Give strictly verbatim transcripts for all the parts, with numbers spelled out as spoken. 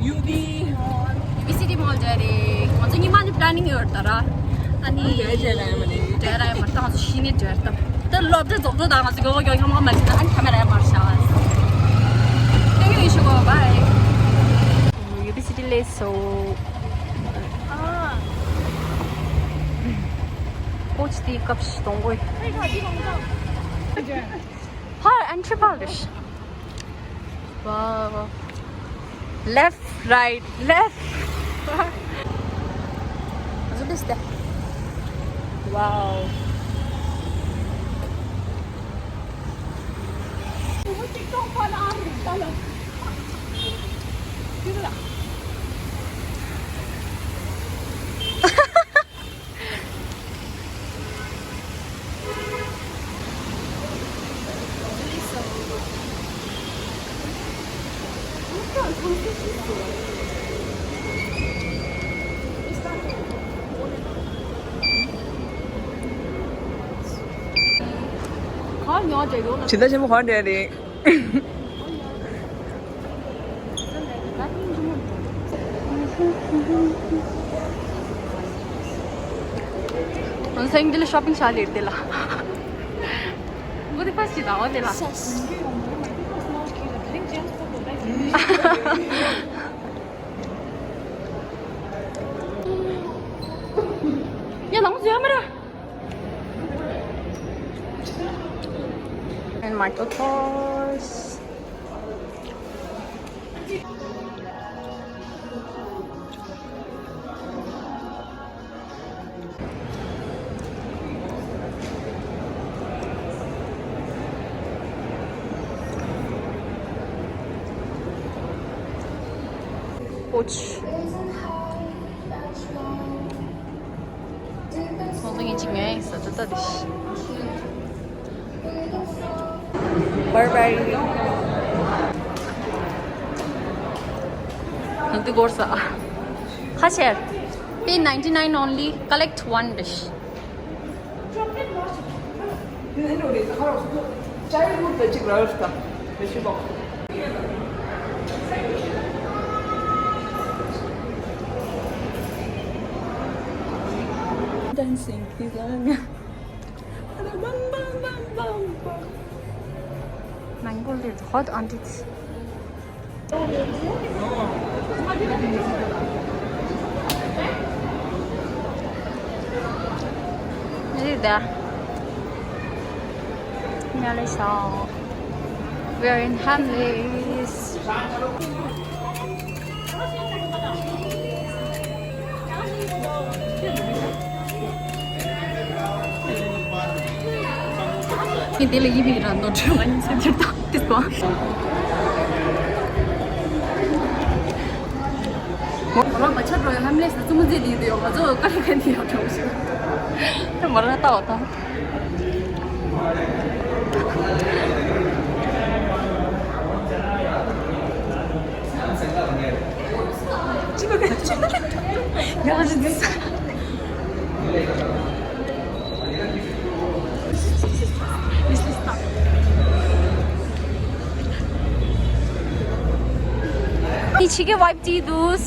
UBCity Mall འདྲ་རེད། ང་ཚོ་ཉི་མ་ནས་planning ཡོད་ད་ར། ཨ་ནི་འདྲ་འདྲ་ཡ་མ་རེད། འདྲ་ར་ཡ་མ་རེད། ད་ང་ཚོ་གཞི་ནས་འདྲ་ད། ད་སློབ་གྲྭ་རྫོགས་ཚོ་ད་ང་ཚོ་གོ་གོ་ཡོང་ཡོང་མ་མ་རེད། ད་ཨ་ནི་ཁ་མེ་ར་ཡ་མ་རེད་ཤག Thank you ཡེ་ཤུ་གོ bye. UBCity ལས་སོ། ཨོ་ཅི་དེ་སྐབས་ཤིག་གཏོང་དགོས། ཧ་entry ཕར་རེད། Wow. Left, right, left. Wow. ཇི་ལྟར་ཆེན་པོ་གོ་འདྲ་རེད། ང་ཚོ་འདི་ལ་shopping བྱ་ལེར་དེ་ལ། འགོ་དེ་first ཅི་དང་འོ་དེ་ལ། ཡ་ལང་ཟོས་མ་ར། And Michael Kors. Ouch. ཚོང་ཚོང་ཡིན་གཅིག་ངའི་ས་ཏུ་ཏ་དི་ཤི། Bye bye. ནང་དུ་སྒོར་ས། ཁ་ཤས། Pay ninety nine only, collect one dish. Childhood ལ་གཅིག་རག་ཡོད་ད། Dancing, please. Bam, bam, bam, bam, bam. Mango is hot on it. Look at that. Malaysia. We are in Hamleys. ངས་དེ་ལ་ཡིད་མི་རང་དོ་བྲོ་བ་ཡིན་ཚེ་དེར་དང་དེ་སོང་། མོ་རང་མ་ཆ་འགྲོ་ཡ་ཧམ་ལས་སུ་བཙུན་མོ་མཛེས་དེ་ཡོད་དེ་ཡོད་ང་ཚོ་ཀ་ལི་ཁན་དེ་ཡོད་འགྲོ་ཞིག་ད་མོ་རང་ལྟ་བ་དང་། ཁྱི་གི་ཝའིབ་དེ་འདུག་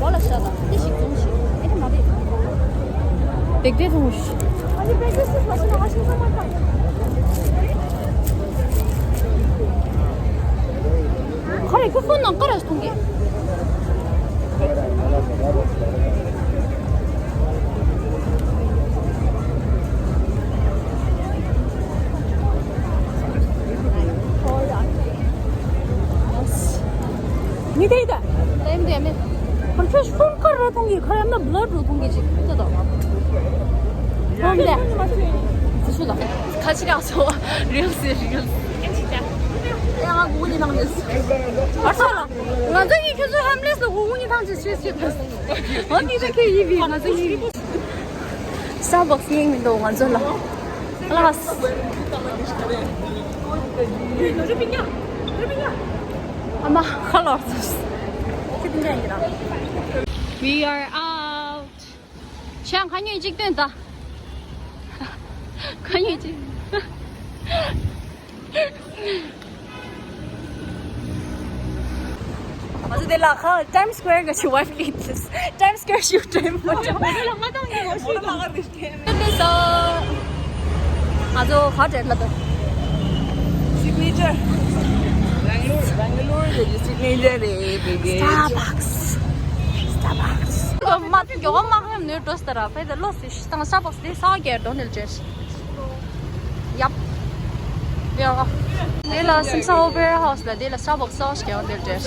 འོ་ལ་ཤ་དང་དེ་ཞིག་འཛོམས་ཤིག་ཨེ་ཐ་མ་བེད། བེག་དེ་འཛོམས་ཤིག་ཨ་ནི་བེག་དེ་སུ་ལ་ཤ་ལ་ཤ་ཤ་མ་ཐག་ཁ་རེ་ཁུ་ཕུ་ནང་ཀ་ར་སྟོང་གི་མི་དེ་ད། ལེམ་དེ་མེད། ཁོང་ཁྱོད་ཕོན་ཁར་ར་གཏོང་གི་ཁར་ཡང་ན་བླ་འགྲོ་གཏོང་གི་ཅིག་ཏེ་ད། ཕོན་དེ། ཅི་ཞུ་ད། ཁ་ཅིག་ཡག་སོ། རིལ་སི་རིལ། ཨེ་ང་གུ་ནི་ནང་ལས། བར་ས་ལ། ང་ཚོ་ཡི་ཁྱོད་ཚོ་ཧམ་ལས་ལ་གུ་ནི་ཐང་ཅིག་ཤེས་ཤེས་ད། ཨ་ནི་ད་ཁྱེད་ཡི་བི་ང་ཚོ་ཡི་བི། Starbucks ཡིན་མི་འདུག་ང་ཚོ་ལ། ལགས། ཁྱོད་ཚོ་པི་ཉ། ཁྱོད་པི་ཉ། ཨ་མ་ཁ་ལོར་སོང་། ཁྱི་དེ་འདྲ་ཡིན་ར། We are out. ཤང་ཁ་ཉོས་གཅིག་སྟོན་ད། ཁ་ཉོས་གཅིག་ང་ཚོ་དེ་ལ་ཁ་Times Square གི་ཞུ་བ་ཕྱིན། Times Square ཞུ་ཊེམ་པོ་ཅོ། ང་ཚོ་ག་རེ་ལ་ད། Signature. Bangalore, Bangalore གི་signature རེད། Starbucks. Starbucks. མ་མགྱོགས་མ་ཁམ་ནོར་འགྲོ་སྟ་ར། ཕེ་ད་ལོ་སི་ཤི་དང་Starbucks དེ་ས་གར་འགྲོ་ནས་ཅེས། Yup. ཡ། དེ་ལ་Simpson Opera House ལ་དེ་ལ་Starbucks ས་གར་འགྲོ་ནས་ཅེས།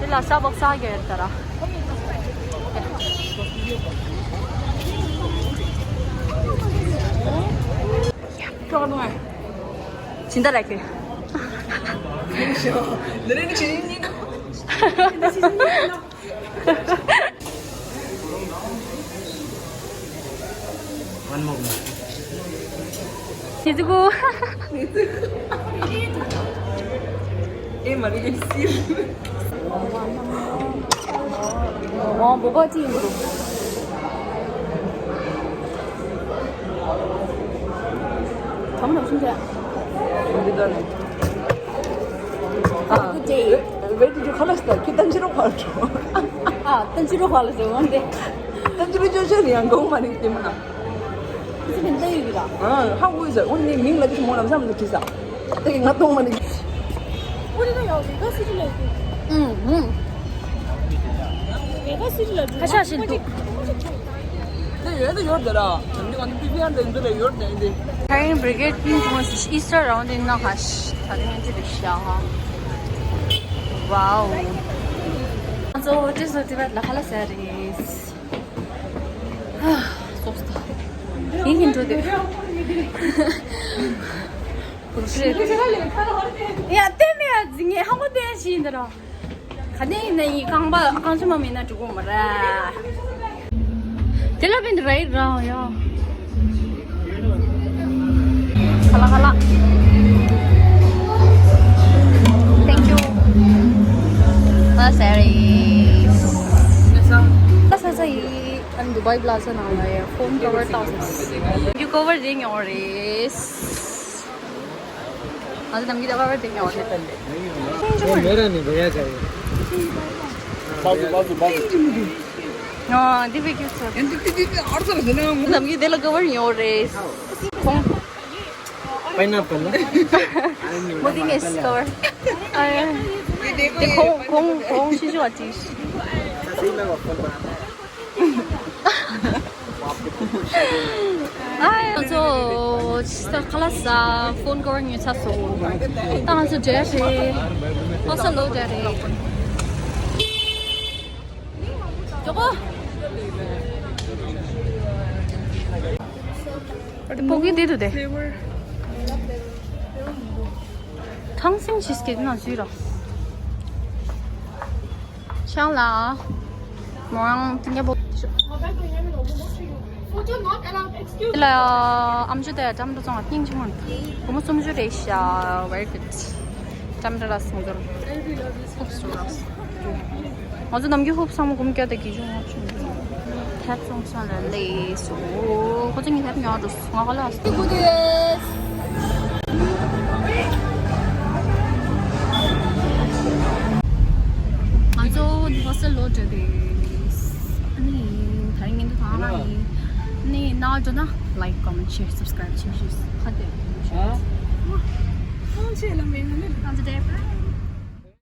དེ་ལ་Starbucks ས་གར་ད་ར། ཅི་འདྲ་རེད་ཁྱོད། འདི་རིང་ནི་ཞེ་ཅིན་གཉིས་ཀ། One more. ཉི་ཚེ་ཀུ། ཨེ་མ་རེད་སི། ཨོ་བོ་བ་ཅི་ཡིན་འདུག་གང་ལ་ཤུན་ཆ། འདི་ལྟར་ནས། ཨ། Good day. Where did you call us? ཁྱོད་ཏན་ཅི་རོ་ཁ་ལ་འགྲོ། ཨ། ཏན་ཅི་རོ་ཁ་ལ་འགྲོ་འོང་དེ། ཏན་ཅི་རོ་ཅོ་ཅོ་རེད་ཡང་གོང་མ་རེད་དེ་མ། ཁྱི་ཚེ་མིན་ལྟ་ཡོད་གི་ར། ཨ། ཧ་གོ་ཡོད་ཟེར། འོ་ནི་མིང་ལ་ཅི་མོ་ལ་བསམ་ལ་ཅི་ཟ། དེ་གི་ང་གཏོང་མ་ནི། ཨུ་རི་ན་ཡོད་མེ་ག་སི་ཊི་ལ་ཡོད། ཨུམ་ཨུམ། མེ་ག་སི་ཊི་ལ་འགྲོ། ཁ་ཤ་ཞིག་འདུག་དེ་ཡོད་དེ་ཡོད་དེ་ར། འདི་ག་ནི་པི་བི་ཨར་དེ་འདི་ལ་ཡོད་དེ་འདི། ཧེ་རིང་བྷི་རི་གེ་ཌི་ཀིང་ཇོན་སི་ཨི་སི་ཊར་རའུན་ཌི་ན་ཁ་ཤ་ད་དེ་ངན་ཅི་རེད་ཤ་ཧ། ཝའོ། ང་ཚོ་ཧོ་ཊེལ་སོ་ཏི་བར་ལ་ཁ་ལ་ཟ་རེད། ཧ། སོགས་ད། ཡིན་ཡིན་འགྲོ་དེ། ཡ་ལྟད་མེད་ཡ་ངས་ཧ་གོ་བསྟན་ཞིག་ཡིན་ད་ར། ག་ནས་ཡིན་ན་ཡིན། རྐང་པ་རྐང་ཆུ་མ་མེད་ན་འགྲོ་གོ་མ་ར། དེ་ལ་བན་རའི་ར་ཡ། ཁ་ལ་ཁ་ལ། Thank you. ཨ་ཟེར་ཡིན། ཨ་ས་ས་ཡིན། ཨན་དུ་བའི་པ་ལ་ས་ནང་ལ་ཡ་ཕོན་ཀ་བར་བཏང་སོང་། ཡུ་ཀོ་བར་དེ་ཉོ་རེད། ང་ཚོ་ནམ་རྒྱུན་ཀ་བར་དེ་ཉོ་རེད། ཡེ་མེ་ར་ནི་བེ་ཡ་ཀ་ཡེ། बाजू बाजू बाजू। ཨ་འདི་བེ་ཀྱུ་སོ། ཡང་འདི་འདི་འདི་ཨར་ཚར་ཟེར་ན། ནམ་རྒྱུན་དེ་ལ་ཀ་བར་ཉོ་རེད། ཁོང་། Pineapple. མོ་དེ་ངས་ཀ་བར། ཨ་དེ་ཁོང་ཁོང་ཁོང་ཤི་ཤི་བ་ཅིག་ཨ་ང་ཚོ་ཁ་ལག་ཟ་ཕོན་ཀ་བར་ཉོས་ཚར་སོང་། ད་ང་ཚོ་འགྲོ་ཡ་རེད། ཨོ་སོ་ལོ་འགྲོ་ཡ་རེད། ཇོ་གོ། དེ་ཕོ་གི་དེ་དུ་དེ། ཐང་སིང་ཆིས་ཀེག་ནང་བཟོས་ར། ཤང་ལ། མོ་རང་ཏིང་ཡ་བོ། ལ་ཨམ་ཅོ་དེ་ཀྲམ་ཏོ་ཙོང་སྙིང་ཆུང་མོ། སྒོར་མོ་སུམ་ཅུ་རེད་ཤག Very good. ཀྲམ་ཏོ་ལ་སོང་ཙོ། ཧུབ་སུ་ར། ང་ཚོ་ནམ་རྒྱུན་ཧུབ་ཚང་མ་སྒོར་མོ་བརྒྱ་དང་བརྒྱད་ཅུ་ལྔ་བཅུ་འདུག་ཐེབས་སོང་ཙང་ལ་ལས་སུ། ཁོ་ཚོ་ངའི་ཐེབས་ཉོ་འགྲོ་སོང་། ང་ག་ལ་སུ་དགོས་དེ། ང་ཚོ་ཧོ་སི་ཊེལ་ལོ་འགྲོ་དེ། ཨ་ནི་ད་རིང་ཉིན་དུ་ཐང་ར་ཡིན། ནི་ན་འགྲོ་ན་like, comment, share, subscribe བྱེད་ཤིག་ཁ་དེ། ཧ། ཁོང་ཆེ་ལ་མེད་ན་ནི། ང་ཚོ་དེ།